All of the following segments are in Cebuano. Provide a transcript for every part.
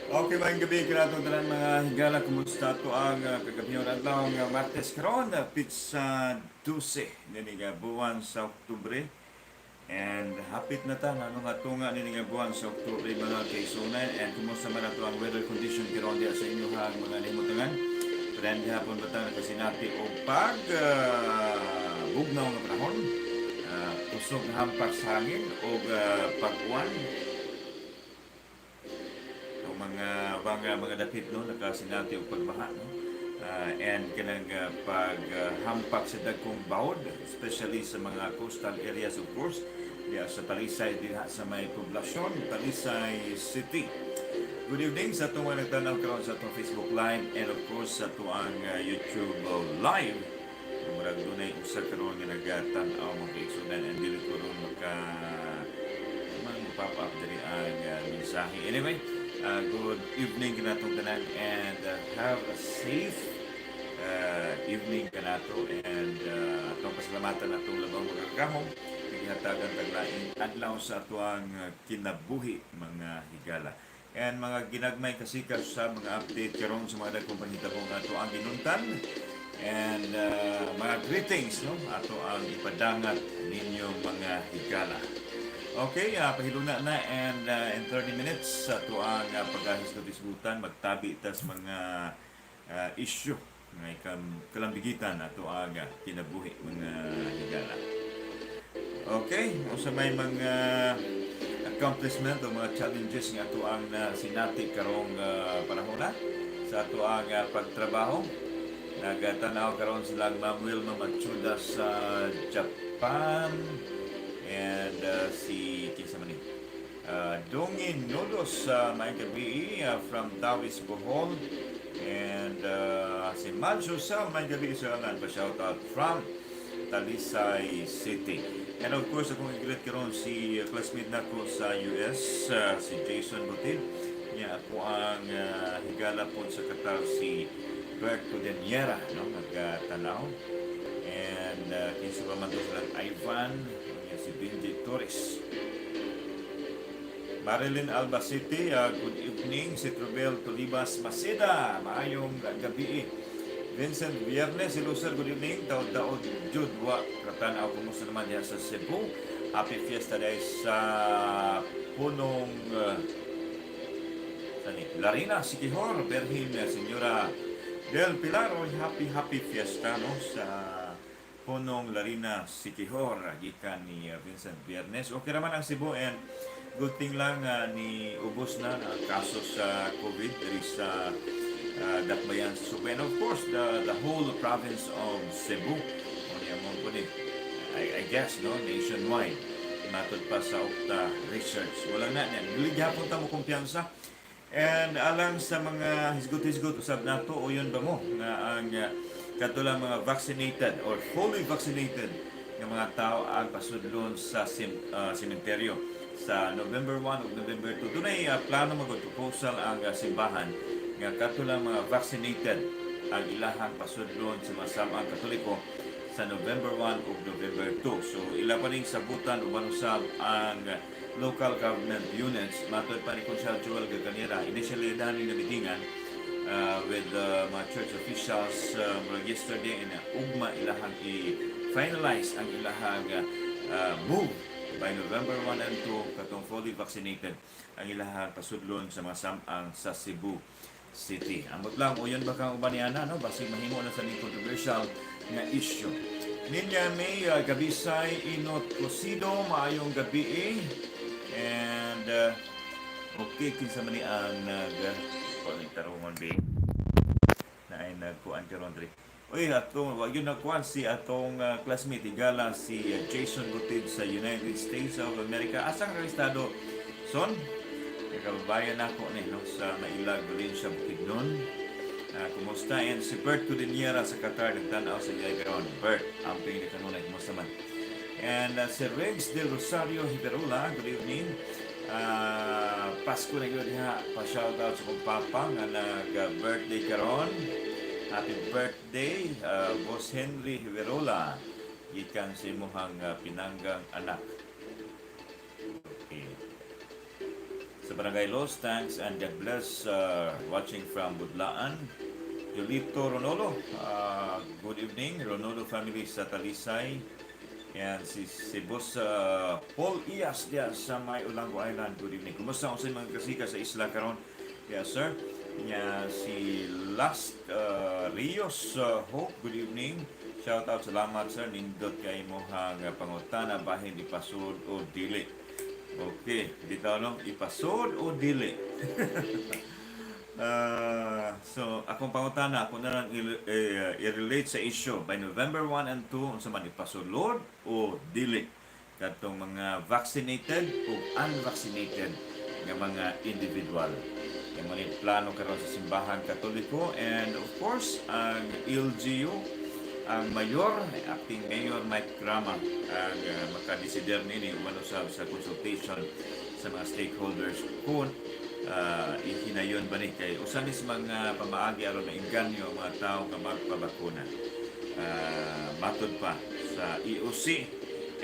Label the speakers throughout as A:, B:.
A: Okay, maayong gabii kanatong tanan, mga higala. Kumusta to ang kagabihon adlaw nga Martes karon, petsa 12 nini nga buwan sa Oktubre. And hapit na ta ano nga tunga nini nga buwan sa Oktubre, mga kaigsuonan. And kumusta man ato ang weather condition karon diha sa inyong mga nahimutangan? Padayon gihapon ba ta nakasinati og pag bugnaw nga panahon, kusog nga hampak sa hangin o pag-uwan? Ang mga dapit, no, nakasinati og pagbaha, no, and kanang paghampak sa dagkong bawod, especially sa mga coastal areas, of course diha sa Talisay, diha sa may poblasyon Talisay City. Good evening sa atong mga nagtanaw karon sa atong Facebook Live and of course sa atoang YouTube Live. Murag dunay usa karon nga nagtan-aw, mga kaigsuonan, and dili ko ron maka man pop up diri ang mensahe. Anyway, good evening kanatong tanan and have a safe evening kanato and atong pasalamatan atong Labong Makagagahom gihatagan taglaing adlaw sa atoang kinabuhi, mga higala. And mga ginagmay kasikas sa mga update karon sa mga dagkong panghitabo nga ato ang ginuntan and mga greetings, no, ato ang ipadangat ninyo, mga higala. Okay, pahiluna na and in 30 minutes sa atoang pagkahisgot-hisgutan, magtabi tas mga issue nga ikam kalambigitan ato ang kinabuhi, mga higala. Okay, unsa may mga accomplishment o mga challenges nga ato ang sinati karong panahon na sa ato ang pagtrabaho? Nagatanaw karon silang Ma'am Wilma Matsuda sa Japan and si kinsa man ni? Dongin Nodos sa maayong gabii from Dawis, Bohol. And si Manjo Sal, maayong gabii sa Alan, pa shout out from Talisay City. And of course, akong i-greet karon si classmate nako sa US, si Jason Butil. Niya ako ang higala po sa Qatar, si Bert Codeniera, no, nagtanaw. And kinsa pa man to silang Ivan, niya si Benji Torres. Marilyn Albacete, good evening. Si Trubel Tolibas Maseda, maayong gabi. Vincent Viernes, hello sir, good evening. Daod daod Jud wa katan-aw, kumusta naman diha sa Cebu? Happy Fiesta Day sa punong sani, Larina, Siquijor, Berhin, Senyora Del Pilar, oy, happy happy fiesta, no, sa punong Larina, Siquijor, gikan ni Vincent Viernes. Okay raman ang Cebu and good thing lang ni ubos na ang kaso sa COVID diri sa Dakbayan sa Cebu. And of course, the whole province of Cebu. O niya mo po ni, I guess, no, nationwide. Matod pa sa OCTA research. Wala na niya. Dili gihapon ta mo kumpiyansa. And alang sa mga hisgot-hisgot usab nato, uyon ba mo nga ang katulang mga vaccinated or fully vaccinated nga mga tao ang pasudlon sa sementeryo sa November 1 ug November 2? Dunay plano magud proposal ang simbahan nga katulang mga vaccinated ang ilahang pasudlon sa mga samang Katoliko sa November 1 ug November 2. So ila pa ning sabutan uban usab ang local government units. Matod pa ni Konsehal Joel Gaganera, initially dani na mitingan with mga church officials murag yesterday and ugma ilahang i-finalize ang ilahang move by November 1 and 2, katong fully vaccinated ang ilahang pasudlon sa mga samang sa Cebu City. Amot lang, uyon ba kang uban niana, no? Basig mahimo na sa ning controversial nga issue. Ninya may Gabisay Inot Cosido, maayong gabi eh. And okay, kinsa man ni ang nag kuan tarungon bi na ay nagkuan karon diri. Uy, atong wa yun nagkuan si atong classmate higala si Jason Butid sa United States of America. Asa ka estado, son? Kay kababayan nako ni, no, sa Mailag, Valencia, Bukidnon. Kumusta? And si Bert Codiniera sa Qatar nagtan-aw sa diay karon. Bert, amping ni kanunay, kumusta man? And si Riggs del Rosario Hiberola, good evening. Pasko na gyud diha. Pa-shout out sa kong papa nga nag-birthday karon. Happy birthday, Boss Henry Hiberola. Gikan sa imuhang pinanggang anak. Okay. Sa Barangay Los. Thanks and God bless, watching from Budlaan. Julito Ronolo, good evening. Ronolo family sa Talisay. Yan, si Boss Paul Ias diya sa May Olango Island. Good evening. Kumusta ang sa mga kasika sa isla karon? Yes, sir. Ya, si Last Rios Hope, good evening. Shout out, salamat, sir. Nindot kay imong pangutana bahin ipasud o dili. Okay, dito no, ipasud o dili. So, akong pangutana, ako na lang i-relate sa issue. By November 1 and 2, unsa man, ipasulod o dili katong mga vaccinated o unvaccinated nga mga individual? Yang mga plano karon sa Simbahan Katoliko and of course ang LGU, ang mayor, acting mayor Mike Rama ang makadesider nini umano sa consultation sa mga stakeholders kung ihinayon ba ni, kay usa ni sa mga pamaagi aron maengganyo ang mga tao nga magpabakuna. Matod pa sa EOC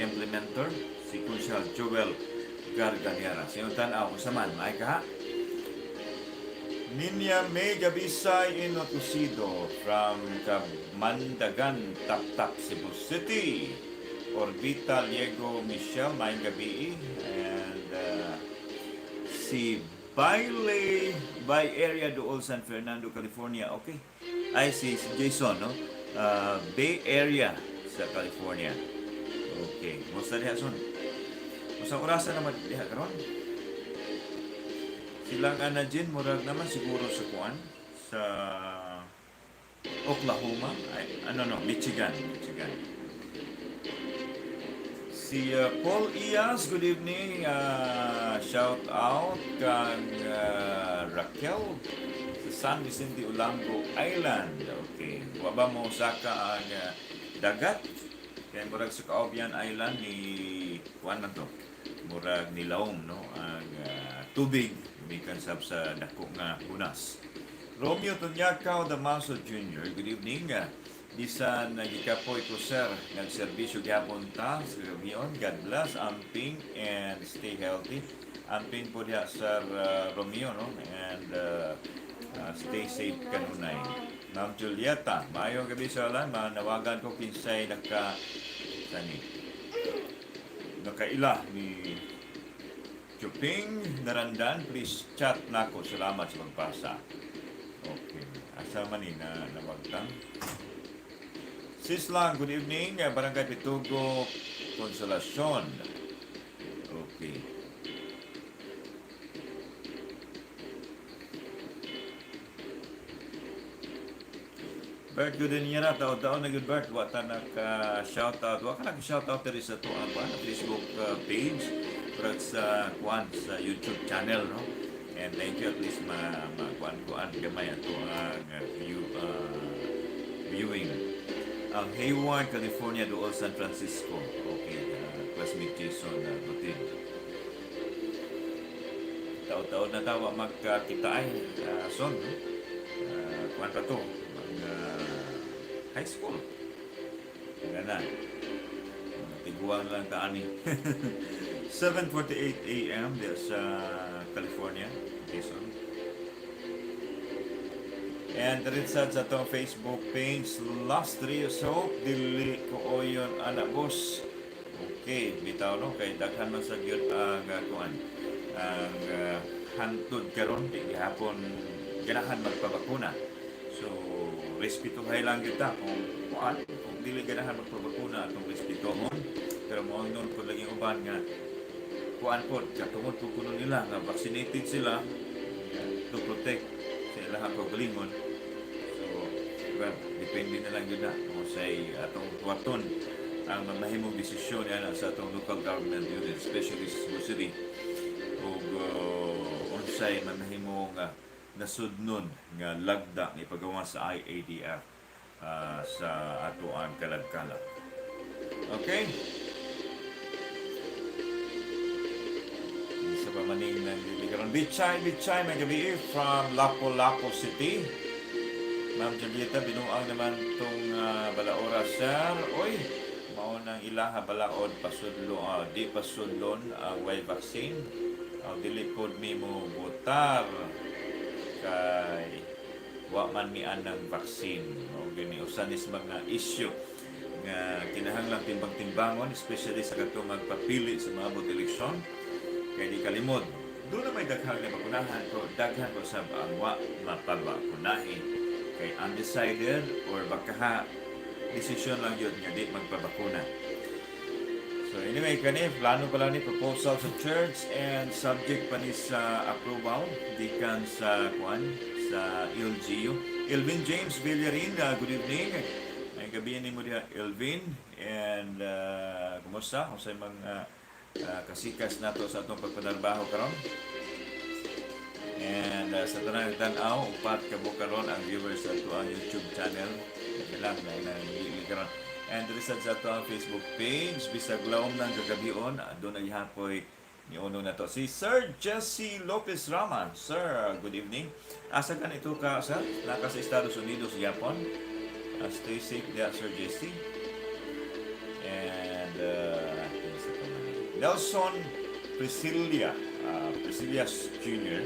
A: implementer, si Konsehal Joel Garganera. Sa iyong tan-aw, unsa man, maay kaha? Ninya May Gabisay Inotusido from Kamandagan, Taptap, Cebu City. Orbita Liego Michelle, maayong gabi. And si Bailey Bay Area Dool, San Fernando, California. Okay. Ay, si Jason, no? Bay Area sa California. Okay. Musta diha, son? Musta orasa naman diha karon? Silang Ana Jean, murag naman siguro sa kuan sa Oklahoma. Ay, ano no, Michigan. Michigan. Si Paul Ias, good evening. Shout out kang Raquel sa San Vicente, Olango Island. Okay. Wa ba mo saka ang dagat? Kaya murag sa Kaobyan Island ni kuan man to. Murag nilawom no ang tubig gikan sab sa dako nga hunas. Romeo Tunyakaw Damaso Jr., good evening. Bisan nagikapoy ko, sir, nagserbisyo gyapon ta sa gabion. God bless, amping and stay healthy. Amping po diha, Sir Romeo, no? And stay safe kanunay. Ma'am Julieta, maayong gabi sa lan, manawagan ko kinsay naka sani nakaila ni Chuping Narandan, please chat nako. Salamat sa pagpasa. Okay. Asa man ni na nawagtang? Sislang, good evening. Barangay Pitugo, Consolacion. Okay. Bert, good niya na. Taon-taon na good, Bert. Wa ta naka-shoutout. Wa ka naka-shoutout diri sa tuang kuan, Facebook page. Pero sa kuan, sa YouTube channel, no? And thank you, at least ma, ma kuan kuan gamay ato ang viewing. Ang Hayward, California, dool San Francisco. Okay, classmate Jason Butin. Taon-taon na tawa magkakita ay son, no? Kuan pa to, mga high school. Kaya na. Mga tiguang lang taani. 7:48 a.m. diya sa California, Jason. And rin sa atong Facebook page, Last Rios Hope, dili ko oyon ana, boss. Okay, bitaw no, kay daghan man sa gyud ang kuan ang hantod karon, di gihapon ganahan magpabakuna. So respetuhay lang gyud ta kung kuan, kung dili ganahan magpabakuna, atong respetuhon. Pero mo nun pud lagi uban nga kuan pod, katungod po kuno nila nga vaccinated sila to protect sa ilahang kaugalingon. So, well, depende na lang yun na kung say atong tuwaton ang mamahimong desisyon yan sa atong local government unit, especially sa Cebu City, ug unsay mamahimong nasudnon nga lagda ni pagawa sa IADF sa ato ang kalagkalag. Okay? Sa pamaning ng likaron. Bichay, Bichay, may gabi from Lapu-Lapu City. Ma'am Julieta, binuang naman tong balaora, sir. Oy, mao nang ilaha balaod pasudlo, di pasudlon ang way vaccine. Dili pod mi mo Qatar kay wa man mi anang vaccine. O gani usa ni sa mga issue nga kinahanglan timbang-timbangon, especially sa katong magpapili sa moabot eleksyon, kay di kalimod duna may daghang na bakunahan pero daghan ko sab ang wa mapabakunahi kay undecided or baka desisyon lang yun nga di magpabakuna. So anyway, kani plano pala ni proposal sa church and subject pa ni sa approval gikan sa kuan, sa LGU. Elvin James Villarin, good evening. Ay gabi ni mo diha, Elvin, and kumusta? Unsay mga kasikas nato sa atong pagpanarbaho karon? And sa tanang tan-aw, upat ka buok karon ang viewers sa ato ang YouTube channel. Ilang na ilang karon. And diri sad sa ato ang Facebook page, bisag laom ng kagabion, duna gihapoy niuno na to. Si Sir Jesse Lopez Rama. Sir, good evening. Asa ka nito ka, sir? Naka sa Estados Unidos, Japon. Stay safe diya, Sir Jesse. And Nelson Priscilla, Priscilla Jr.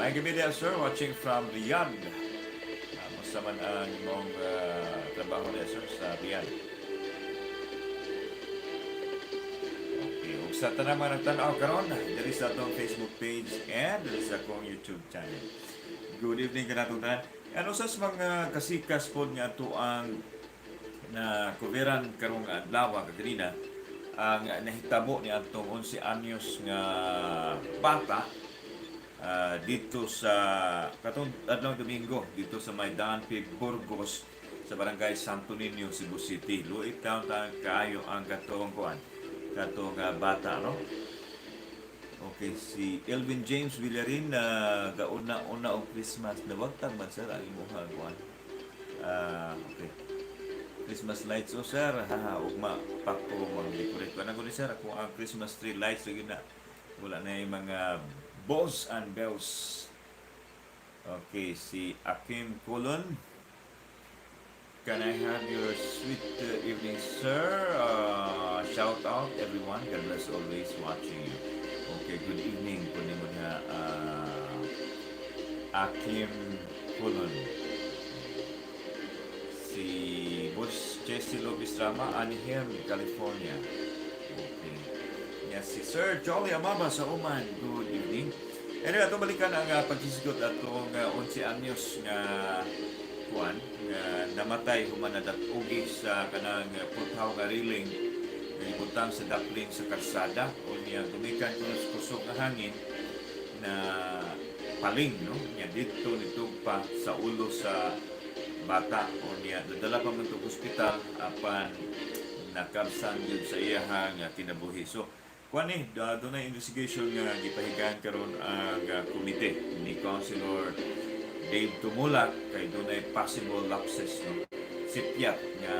A: May gabi diya, sir, watching from Riyadh. Musta man ang imong trabaho diya, sir, sa Riyadh? Okay, ug sa tanang mga nagtan-aw karon diri sa atong Facebook page and diri sa akong YouTube channel. Good evening kanatong tanan. Ano sa mga kasikas pod nga ato ang na kuberan karong adlaw kaganina, ang nahitabo ni atong 11 anyos nga bata dito sa katong adlaw Domingo dito sa Maidan P. Burgos sa Barangay Santo Niño, Cebu City. Luit taon ta kaayo ang katong kuan, katong bata, no? Okay, si Elvin James Villarin na gauna-una og Christmas. Nawagtang man, sir, ang imuha kuan. Ah, okay. Christmas lights o, sir, ha, ugma pa ko mag-decorate ko na ko ni sir ako ang Christmas tree lights lagi na wala na yung mga balls and bells. Okay, si Akim Colon. Can I have your sweet evening, sir? Shout out everyone. God bless, always watching you. Okay, good evening po nimo na, Akim Colon. Si Boss Jesse Lopez Rama, Anaheim, California. Okay. Yes, si Sir Jolly Amaba sa Oman. Good evening. Anyway, ato balikan ang paghisgot atong 11 anyos nga kuan nga namatay human nadat-ugi sa kanang puthaw nga railing nga gibutang sa daplin sa karsada. Unya gumikan kuno sa kusog nga hangin na paling, no, nya didto nitugpa sa ulo sa bata. Unya nadala pa man to ospital apan nakabsan gyud sa iyahang kinabuhi. So kuan ni dunay investigation nga gipahigayon karon ang komite ni Councilor Dave Tumulak kay dunay possible lapses, no, sipyat nga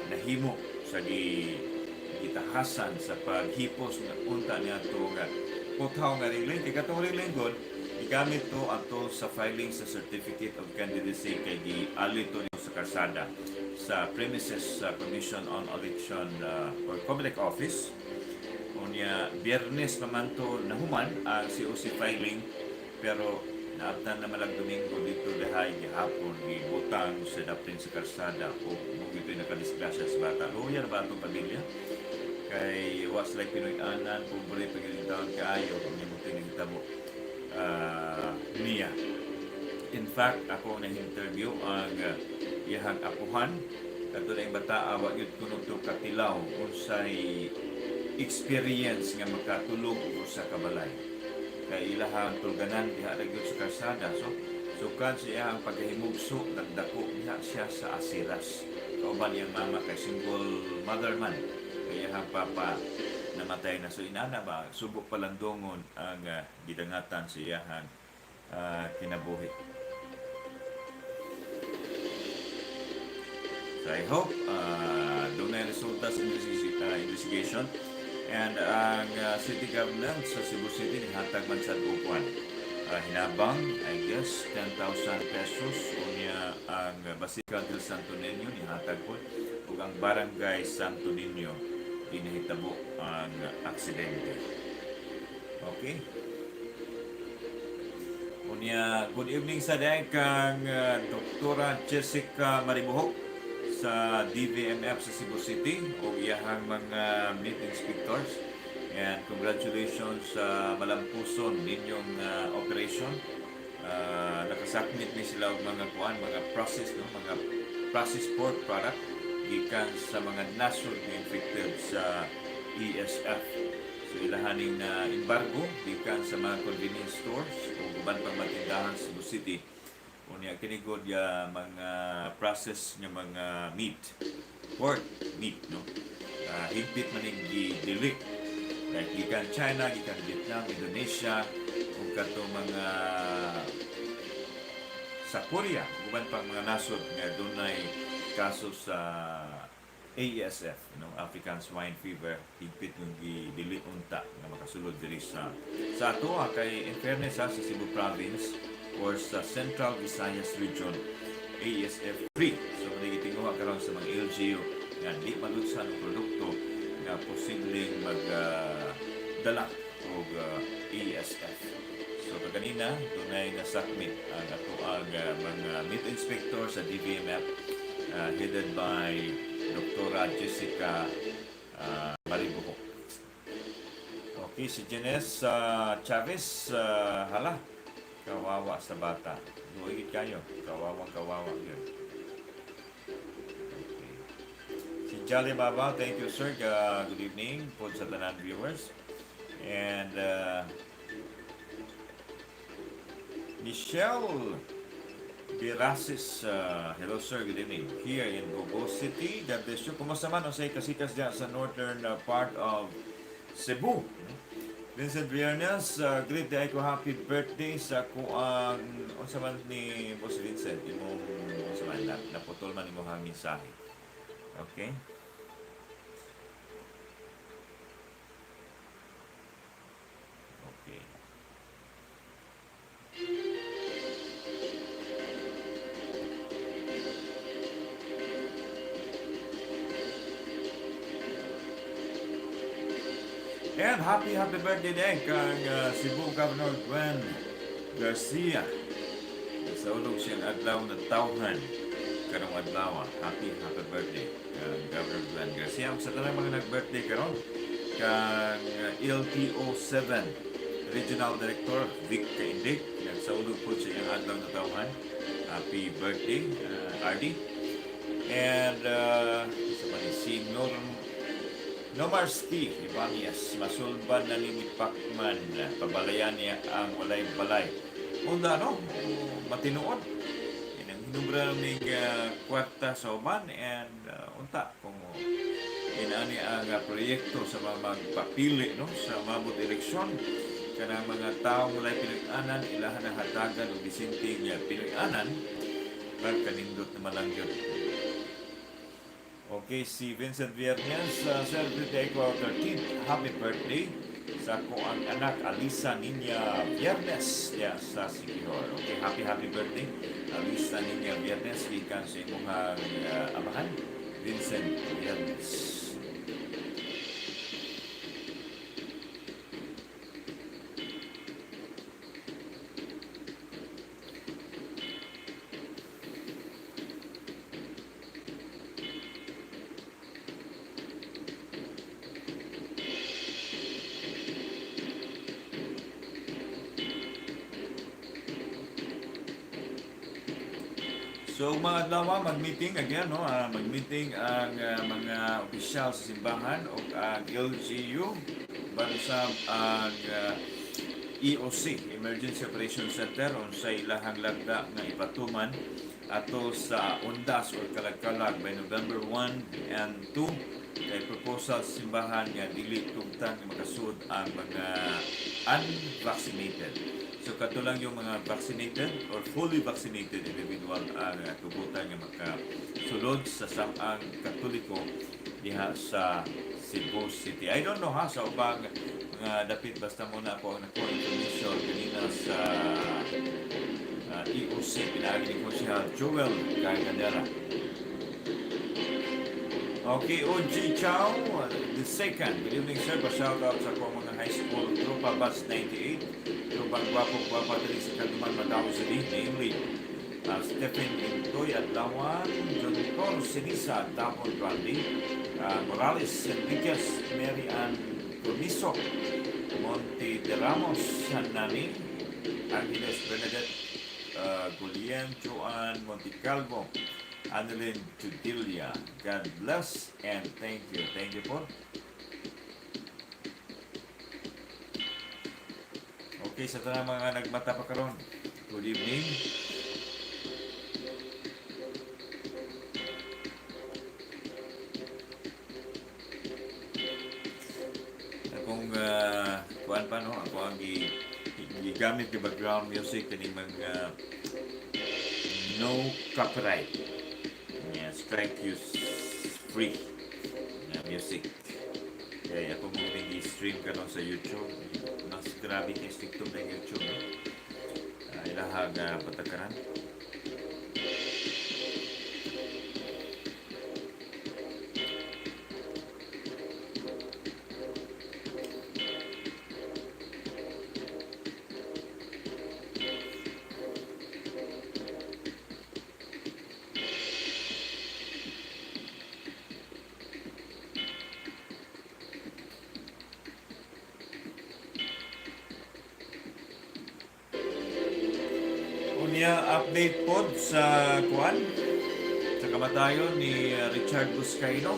A: nahimo sa gitahasan sa paghipos nga unta niya to nga puthaw nga railing, kay katong railing gud gigamit to ato sa filing sa certificate of candidacy kay giali to sa karsada sa premises sa Commission on Election or Comelec office. Unya Biyernes pa man to nahuman ang COC filing pero naabtan na malag Domingo dito dihay gihapon gibutang sa daplin sa karsada o mo gito'y nakadisgrasya sa bata. Luya na ba atong pamilya? Kay was like Pinoy anan, pobre pag taon kaayo kung mo nahitabo niya. In fact, ako na interview ang iyahang apuhan kato na yung bata, wa gyud kuno to katilaw unsay experience nga makatulog og usa ka balay kay ilahang tulganan diha ra gyud sa karsada. So sukad sa iyang pagkahimugso, nagdako diha siya sa Asiras kauban iyang mama kay single mother man kay iyang papa namatay na. So inana ba, subo palandongon ang gidangatan sa iyahang kinabuhi. So I hope dunay resulta sa investigation and ang city government sa Cebu City nihatag man sa upuan hinabang, I guess 10,000 pesos. Unya ang Basilica del Santo Niño nihatag pod ug ang Barangay Santo Niño dinahitabo ang aksidente. Okay. Unya, good evening sa day kang Doktora Jessica Maribuhok sa DVMF sa Cebu City o iyahang mga meat inspectors. And congratulations sa malampuson ninyong operation. Nakasakmit ni sila og mga kuan, mga process, no, mga processed pork product gikan sa mga nasod nga infected sa ASF. So ilahaning na embargo gikan sa mga convenience stores o uban pang mga tindahan sa Cebu City. Unya kini gud ya mga process nga mga meat, pork meat, no. Higpit man ning gidili like gikan China, gikan Vietnam, Indonesia ug katong mga sa Korea, uban pang mga nasod nga dunay kaso sa ASF, African Swine Fever, higpit yung gidili unta nga makasulod diri sa atoa kay in fairness ha, sa Cebu Province or sa Central Visayas Region, ASF free. So mao gitinguha karon sa mga LGU nga di malutsan ang produkto nga posibleng mag dala og ASF. So kaganina dunay nasakmit ang atoang mga meat inspector sa DVMF, headed by Dr. Jessica Maribuhok. Okay, si Jenes Chavez, hala, kawawa sa bata. Luoy kayo, kawawang kawawa yun. Okay. Si Jolly Baba, thank you, sir. Good evening po sa tanan viewers. And Michelle Birasis, hello sir, good evening. Here in Bogo City, God bless you. Kumusta man unsay kasikas diyan sa northern part of Cebu? Vincent Viernes, great day ko, happy birthday sa kuang unsa man ni Boss Vincent imong unsa man na, naputol man imong mensahe. Okay? Okay. And happy happy birthday din kang Cebu Governor Gwen Garcia. Sa ulog siyang adlaw na tawhan karong adlaw. Happy happy birthday kang Governor Gwen Garcia. Ug sa tanang mga nag-birthday karon kang LTO 7 Regional Director Vic Caindig, nagsaulog po sa iyang adlaw na tawhan. Happy birthday, RD. And sa pa ni si Norm Nomarski Ibanez, masulban na ni Pacman, pabalayan niya ang walay balay. Unda no, matinuod. Inang hinubra ning kwarta sa uban and unta kung inani ang proyekto sa mga magpapili, no, sa mabot eleksyon kanang mga taong walay Pinoy-anan ilahan ang hatagan og disenteng Pinoy-anan, pagkanindot naman lang yun. Okay, si Vincent Viernes, Sir, birthday ko 13th. Happy birthday sa ako ang anak Alisa Ninya Viernes ya sa Siquijor. Okay, happy happy birthday Alisa Ninya Viernes gikan sa imong amahan Vincent Viernes. So mga adlaw mag-meeting again, no, mag-meeting ang mga opisyal sa simbahan o ang LGU usab ang EOC, Emergency Operation Center, unsa ilahang lagda nga ipatuman ato sa Undas or Kalagkalag by November 1 and 2 kay proposal sa simbahan nga dili tugtang nga makasud ang mga unvaccinated. So kato lang yung mga vaccinated or fully vaccinated individual ang tugutan nga makasulod sa Samang Katoliko diha sa Cebu City. I don't know ha sa ubang mga dapit, basta muna ako ang nakuha information kanina sa EOC pinaagi ni Konsehal Joel Garganera. Okay, OG Chow, the second. Good evening, sir. Pa-shout out sa akong mga high school tropa batch 98, tropa ubang gwapo gwapa diri sa Kalduman, Marawi City, namely Stephen Intoy Adlawan, John Sinisa, Damon Randy, Morales Enriquez, Mary Ann Corniso, Monty De Ramos, Hanani, Angeles Bernadette Gulien, Joan Monticalvo, Annalyn Judilia. God bless and thank you. Thank you po. Okay, sa tanang mga nagmata pa karon. Good evening. Akong kuan pa, no, ako ang gigamit gi background music kaning mga no copyright. Yeah, strike use free na music. Kaya ako mo gi-stream karon sa YouTube. Mas grabe kay stricto ng YouTube, no? Ilahang patakaran. Unya, update pod sa kuan sa kamatayon ni Richard Buscayno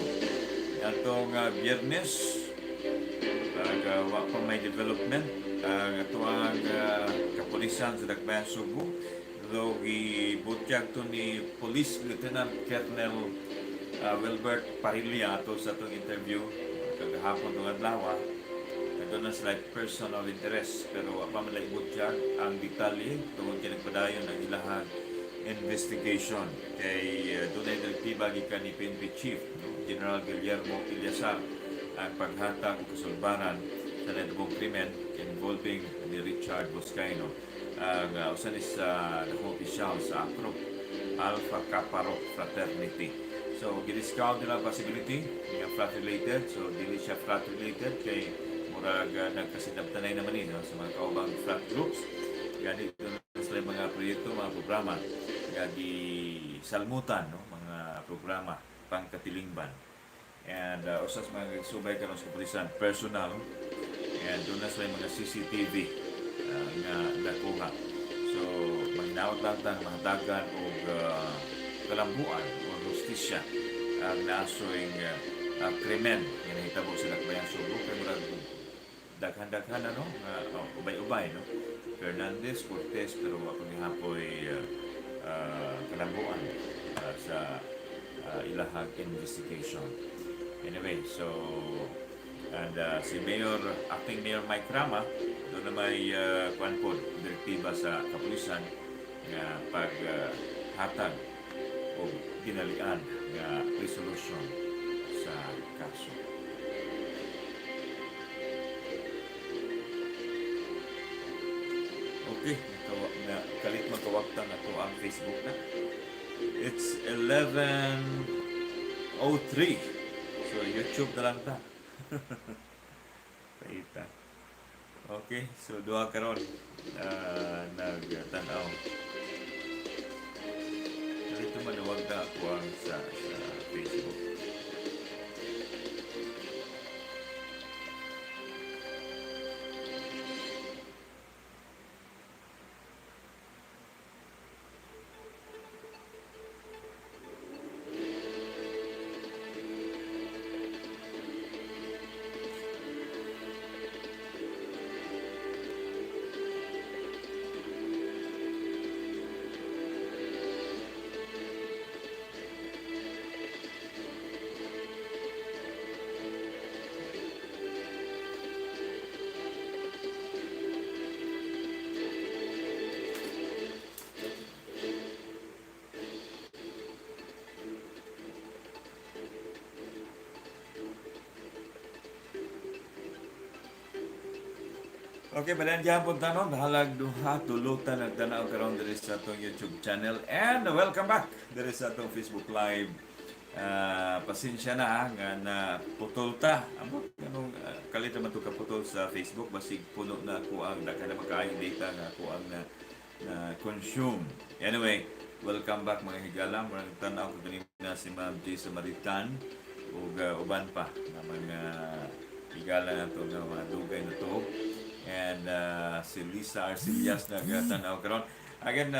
A: atong Biyernes, pag wa pa may development ang atoang kapulisan sa Dakbayan Sugbo, though gibutyag to ni Police Lieutenant Colonel Wilbert Parilla ato sa atong interview kagahapon tong adlaw, doon na sila person of interest, pero wa pa man lang ibutyag ang detalye tungod kay nagpadayon ang ilahang investigation kay dunay direktiba gikan ni PNP Chief, no, General Guillermo Eleazar, ang paghatag og kasulbaran sa nahitubong krimen involving ni Richard Buscayno, ang usa ni sa dakong opisyal sa ACRO, Alpha Kappa Rho Fraternity. So gidiscount nila ang possibility nga frat related. So dili siya frat related kay murag nagkasinabtanay naman ni, no, sa mga kaubang frat groups. Gani doon sila mga proyekto, mga programa nga gisalmutan, no, mga programa pangkatilingban. And usa sa mga nagsubay karon sa kapulisan personal and doon na sila yung mga CCTV nga nakuha. So manghinaot lang tang mahatagan og kalambuan o hustisya ang naasoy krimen nga nahitabo sa Dakbayan Sugbo kay murag daghan-daghan ano nga, oh, ubay-ubay, no, Fernandez Cortez, pero wa pa gihapoy kalambuan sa ilahang investigation. Anyway, so and si Mayor, acting Mayor Mike Rama, doon na may kuan pod direktiba sa kapulisan nga pag hatag o ginalian nga resolution sa kaso. Okay, na kalit magkawagtang ato ang Facebook na. It's 11:03. So YouTube na lang ta. Paita. Okay, so duha karon nagtan-aw. Dito maluwag na ako ang sa Facebook. Okay, padayon gyapon ta, no? Bahalag duha, tulo ta nagtanaw karon diri sa atong YouTube channel and welcome back diri sa atong Facebook Live. Pasensya na ha, nga na putol ta. Amot anong kalit naman to kaputol sa Facebook, basig puno na ako ang daghan na makaayo data nga ako ang na consume. Anyway, welcome back, mga higala. Murag tan-aw ko ganina si Ma'am J. Samaritan ug uban pa nga mga higala nato nga mga dugay na to. And si Lisa Arcillas nagtanaw karon. Again,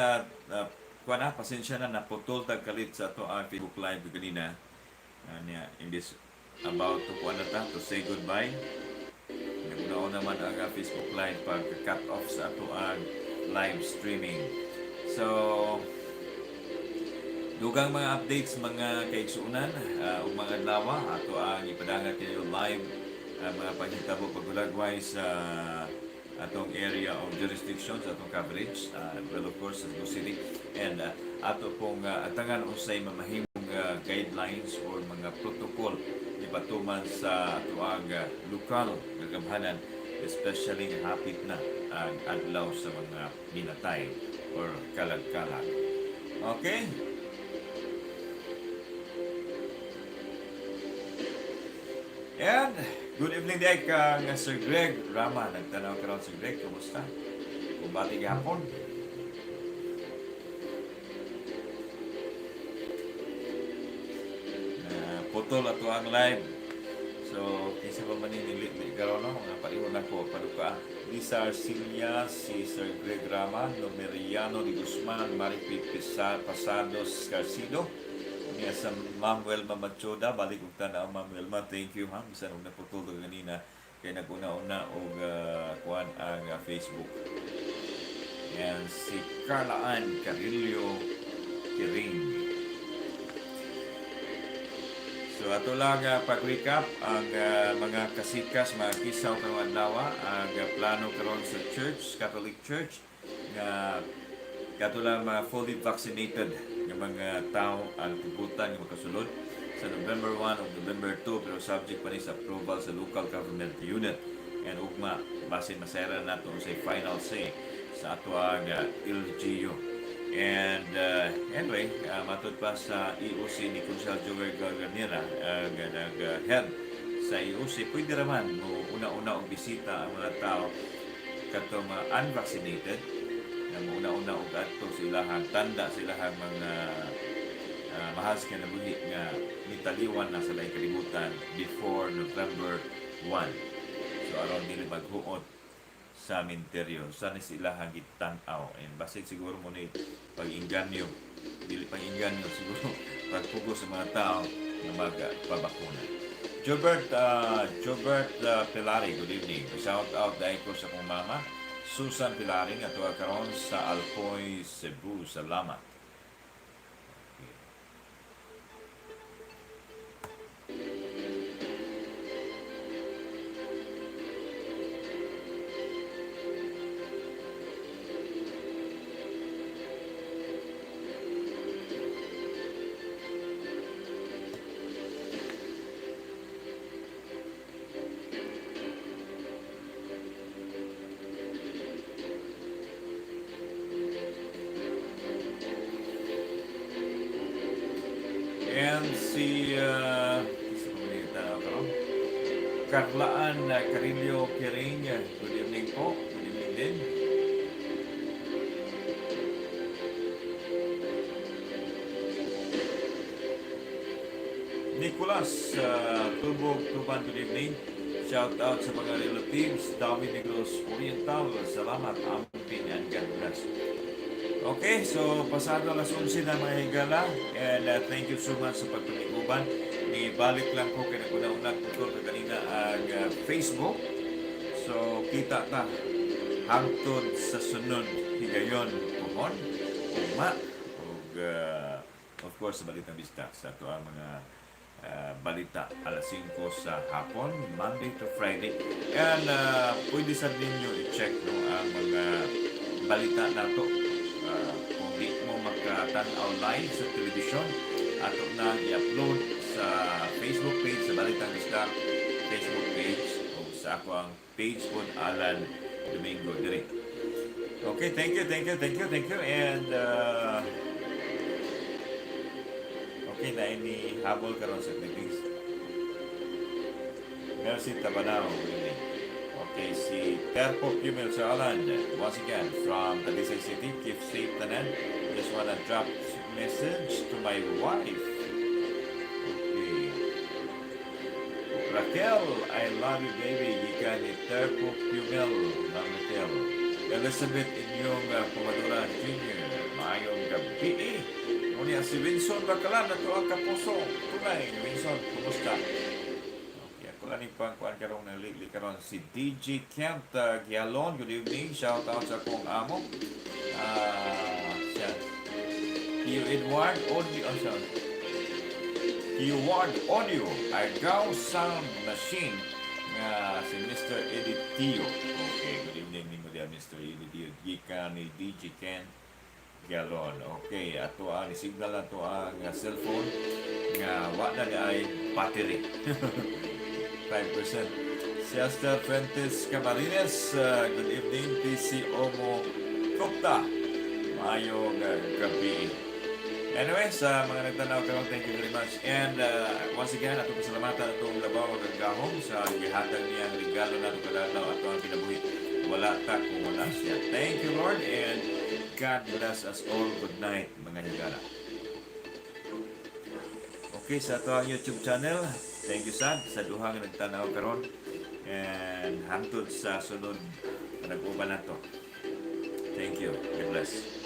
A: kuan na, pasensya na, naputol tag kalit sa ato ang Facebook Live ganina. Niya, imbis about to kuan na ta, to say goodbye. Naguna naman ang Facebook Live pag cut off sa ato ang live streaming. So, dugang mga updates, mga kaigsuunan, ug mga adlaw ato ang ipadangat ninyo live ang mga panghitabo paghulagway sa atong area of jurisdiction sa atong coverage, well, of course, sa Cebu City, and ato pong atangan unsay mamahimong guidelines or mga protocol ipatuman sa atoang lokal nga gamhanan, especially nga hapit na ang adlaw sa mga minatay or kalag-kalag. Okay. And good evening day kang Sir Greg Rama. Nagtanaw karon, Sir Greg, kumusta? Kumbati gihapon. Na putol ato ang live. So, kinsa pa man ni nili karon, no? Mga pareho nako paduka. Lisa Arcilia, si Sir Greg Rama, Numeriano de Guzman, Maripit Pasados Carcido, niya sa Ma'am Wilma Machoda, balik og tan-aw, Ma'am Wilma. Thank you, ma'am. Bisan og naputol og ganina kay naguna-una og kuan ang Facebook. And si Carla Ann Carillo Kiring. So ato lang pag-recap ang mga kasikas, mga kisaw karong adlaw, ang plano karon sa Church, Catholic Church, nga kato lang mga fully vaccinated nga mga tao ang tugutan nga makasulod sa November 1 o November 2, pero subject pa ni sa approval sa local government unit and ugma basin masayran nato sa final say sa ato ang LGU. And anyway, matod pa sa EOC ni Konsehal Joel Garganera, nga nag-head sa EOC, pwede raman mo una-una og bisita ang mga tao katong mga unvaccinated na mauna-una og adto sa ilahang tanda, sa ilahang mga mahal sa kinabuhi nga nitaliwan na sa laing kalibutan before November 1. So aron dili maghuot sa minteryo sa ni sila gitan-aw, and basig siguro mo ni pag-inganyo, dili pag-inganyo siguro, pagpugos sa mga tao nga magpabakuna. Jobert Pilari, good evening. Shout out dahil ko sa akong mama, Susan Pilari, nga tuwa karon sa Alpoy, Cebu. Salamat. Okay. And si sa komunidad karon, Carlaan Carillo Kiring, good evening po. Good evening din. Nicolas Tubog Tuban, good evening. Shout out sa mga relatives, Dawi Negros Oriental. Salamat, Amping, and God bless. Okay, so pasado alas 11 na, mga higala, and thank you so much sa pagpamiguban. Ni balik lang ko kay naguna-una putol ka kanina ang Facebook. So kita ta hangtod sa sunod higayon pohon, ugma ug of course sa Balitang Bisdak sa ato ang mga balita alas 5 sa hapon, Monday to Friday. And pwede sa ninyo i-check, no, ang mga balita nato. Kung di mo makatanaw live sa telebisyon, ato na i-upload sa Facebook page sa Balitang Bisdak Facebook page o sa ako ang page po, Alan Domingo diri. Okay, thank you, thank you, thank you, thank you. And Okay na ini habol karon sa greetings. Mercy Tabanao, really. Okay, si Terpo Pumil Sir Alan, once again from Talisay City, keep safe tanan. Just wanna drop message to my wife. Okay. Raquel, I love you, baby. Gikan ni Terpo Pumil, Ma'am Raquel. Elizabeth inyong Pumadura Jr. Maayong gabi. Unya si Winson Bakalan, ato ang kapuso. Tunay, Winson, kumusta? Okay, ako lang yung pangkuan karong naligli karon si DJ Kent Gialon. Good evening. Shout out sa akong amo. Ah, siya. Tio Edward Audio. Oh, siya. Tio Ward Audio. Argao Sound Machine nga si Mr. Eddie Tio. Okay, good evening nimo diya, Mr. Eddie Tio. Gikan ni DJ Kent Galon. Okay, ato ang signal ato ang cellphone nga wa na ay battery. 5%. Si Esther Fuentes Camarines, good evening. PC Omo Gupta. Maayong gabi. Anyway, sa mga nagtanaw karon, thank you very much. And once again, atong pasalamatan atong labaw ug gahom sa gihatag niyang regalo nato kada adlaw ato ang kinabuhi. Wala ta kung wala siya. Thank you, Lord, and God bless us all. Good night, mga higala. Okay, sa ato ang YouTube channel, thank you sad sa duha nga nagtanaw karon. And hangtod sa sunod na nag-uban nato. Thank you. God bless.